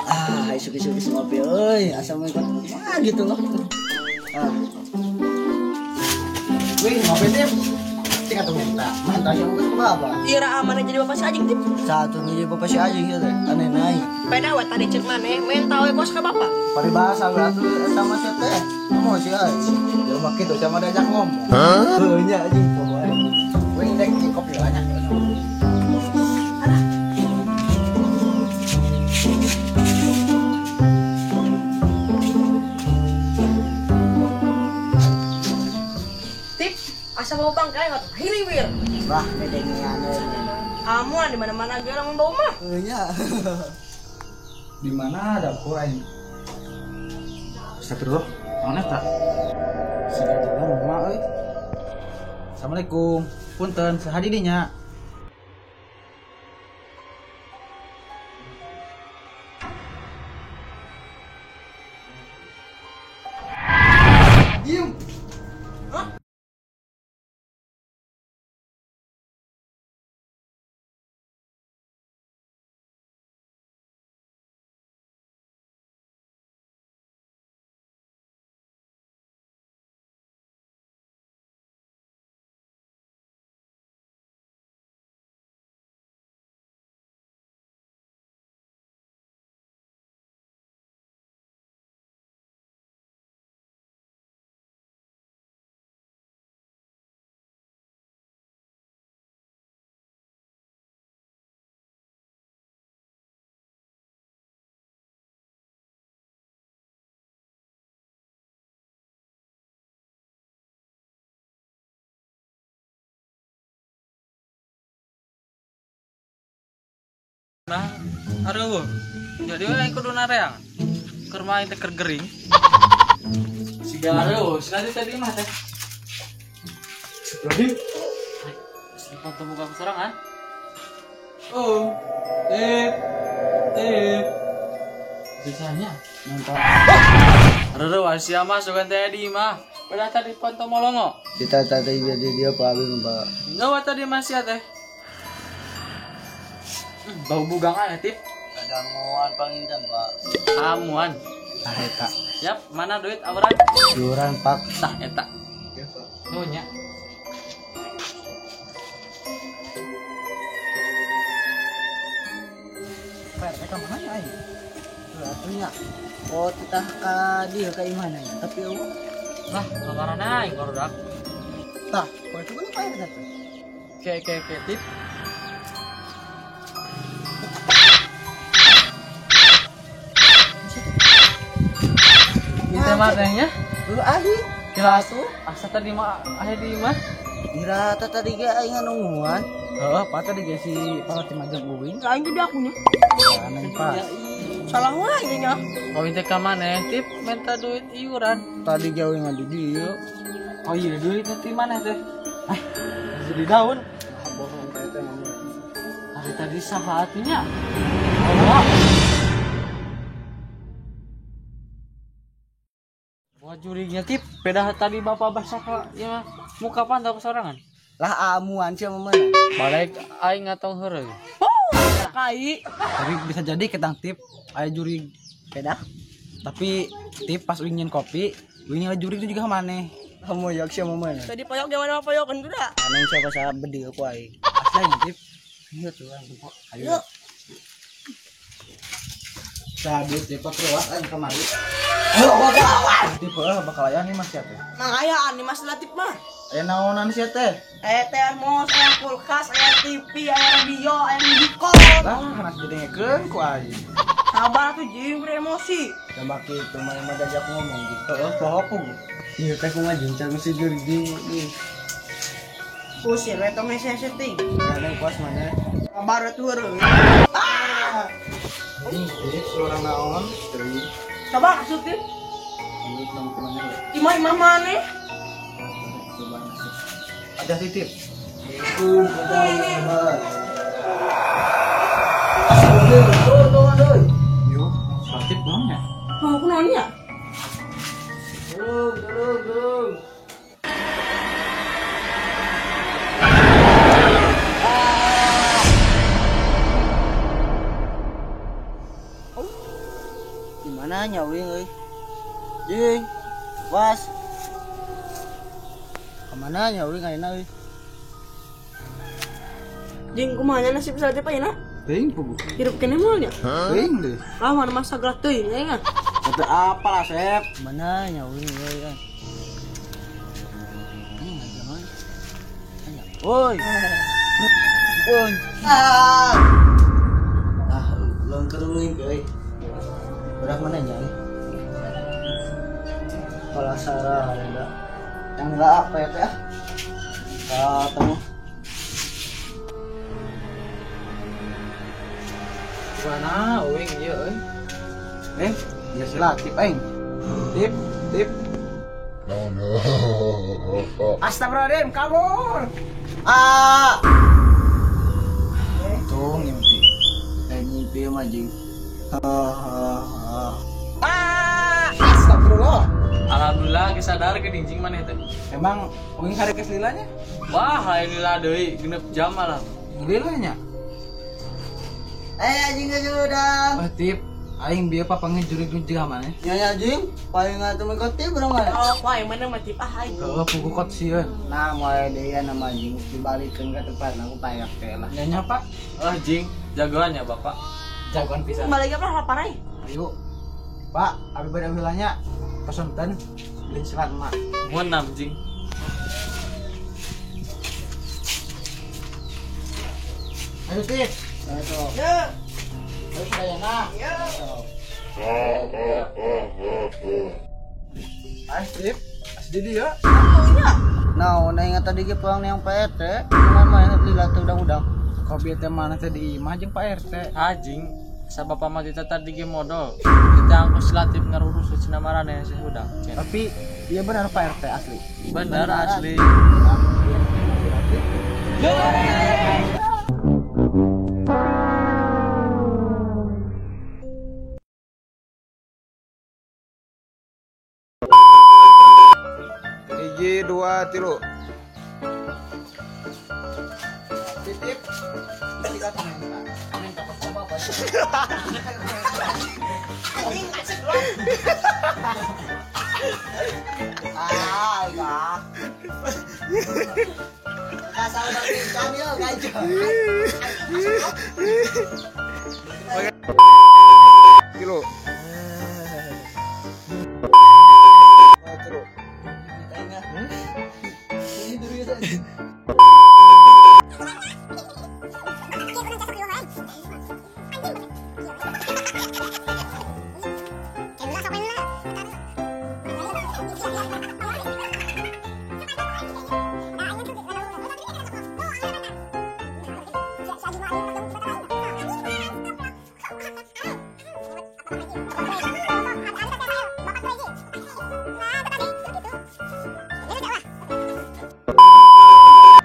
Ah, isuk-isuk geus ngopi euy, asa mau ikut ah gitu loh. Ah. Wih, ngopi Tip. Cik atuh minta. Mantap yang geus kumaha, Ira amannya jadi bapak si anjing Tip. Satu nu jadi bapak si anjing ieu teh, aneh naik. Peda we tadi ceuk maneh, menta we kos ka bapak. Paribasa we atuh eta mah sia teh. Kamu sih euy. Jelema kitu sama diajak ngomong. Heuh nya anjing poho aing. Wih, dek kopi banyak. Tip, asa mau bangkai nggak tuh? Hiliwir. Wah, bedengean euy. Amuan di mana-mana ge lamun bau mah. Heuh nya. Di mana dapur aing? Astagfirullah, naon eta? Siga jelema mah euy. Assalamualaikum. Punten, saha di dinya? Diem. Nah, aduh, jadi aing kudu nareang. Keur mah aing teh keur gering. Siga aduh, tadi tadi mah teh. Ibrahim. Simpan temu ka sorangan. Oh, tip. Tip. Bisanya mantap. Aduh, sia mah sugan teh di mah. Udah tadi panto molongo. Kita tadi jadi dia Pak Abi Pak. Enggak tadi masih teh. Bau bugangan ya, Tip. Kadanguan panginten, Pak. Amuan. Tah eta. Yap, mana duit auran? Iuran, Pak. Tah eta. Ya, Pak. Nuhun nya. Pak, eta mana aing? Heuh atuh nya. Oh, titah ka dieu ka imahna nya, tapi eueuh. Lah, kamarana aing barudak. Tah, poe itu bener Pak eta teh. Ke ke ke Tip. Kita manehnya? Heuh ahli. Kira atuh, asa tadi mah aya di imah. Ira teh tadi ge aing nungguan. Heeh, Pak tadi ge si Pak Timajeng uing. Aing ge akunya. Aneh, Pak. Salah wae nya. Oh, teh ka maneh Tip minta duit iuran. Tadi ge uing di dieu. Oh iya, duit ti maneh teh. Eh, jadi daun. Ah, bohong teh teh mah. Hari tadi saha atuh nya? Oh. Wah jurignya Tip, beda tadi bapak basah ka ya muka pantau kesorangan. Lah amuan sia mah mana? Balik aing ngatong heureuy. Oh, kai. Tapi bisa jadi ketang Tip aya jurig. Beda. Tapi Tip pas uing nyin kopi, uing nyala jurig itu juga maneh. Kamu yak sia mah mana? Tadi payok gimana payokan tuh dah. Aneh siapa saya bedil ku aing. Asli Tip. Iya tuh aing. Ayo. Cabut Tip terus aing kemari. Tip bakal aya nih Mas ya teh. Mang aya nih Mas Latif mah. Aya naonan sia teh? Aya termos, aya kulkas, aya TV, aya radio, aya musical. Lah, hanas didengekeun ku aing. Sabar tuh jeung emosi. Tambah kitu mah mah diajak ngomong gitu. Heeh, poho ku. Ieu teh kumaha jeung can si jurig Pusing we tong hese-hese ting. Kadang puas mana? Sabar tuh heureuy. Ah! Ini Tip suara naon? Terus. Coba asup Tip. Imah imah mana? Ada titip. Yo, titip naon ya? Mau kunaon ya? Tolong, tolong, tolong. Mana nya uing euy? Jing. Was. Kemana nya uing ayeuna euy? Jing kumaha nya nasib saja Pak nya? Teuing puguh. Hirup keneh moal nya? Teuing deui. Lah mana masa gerak teuing aing ah. Tapi apa lah Sep? Mana nya uing euy? Ini aja euy. Woi. Woi. Ah. Ah, longker uing euy. Berapa mana nya euy? Kalau Sarah ada yang enggak apa ya teh? Ketemu. Mana uing ieu euy? Eh, ya si Latif aing. Tip, tip. No, no. Astagfirullahaladzim, kabur. Ah. Tuh ngimpi. Ngimpi mah jing. Ah, astagfirullah. Alhamdulillah geus sadar geuning jing maneh teh. Emang uing hari geus lila nya? Wah, lain lila deui, genep jam malah. Lila nya? Eh anjing geus udang. Wah, tip. Aing bieu papange jurig jeung maneh. Nya nya jing, paling atuh mah tip urang mah. Oh, wah mana mah tip ah aing. Heuh, puguh kot sieun. Nah, moal deui nama jing dibalikeun ka tempat aku payak teh lah. Nya nya Pak. Oh, jing, jagoan ya Bapak. Jagoan pisan. Balik apa lapar aing? Ayo. Pak, abi bade wilanya pesanten beli silat emak. Mun nam jing. Ayo tip. Ayo. Ya. Terus kayaknya. Ya. Ayo tip. Asli dia. Nah, nah ingat tadi ge pulang yang Pak RT, cuman mah lila teh udang-udang. Kopi teh mana teh di imah jeung Pak RT. Ah jing, sabab mah kita tadi ge modal. Kita angkos Latif ngarurus cenah marane sih udang. Tapi iya benar Pak RT asli. Bener asli. Hiji, dua, tilu. Titip. Anjing asik loh. Ah, enggak. Kasar banget yo, gajo. Tilu.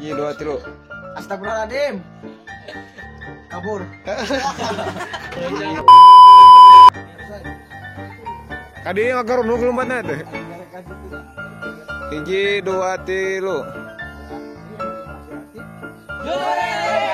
Iya, dua, tilu. Astagfirullahaladzim. Kabur. Kadi ngagarunduk lompatna teh. Hiji, dua, tilu. Jore!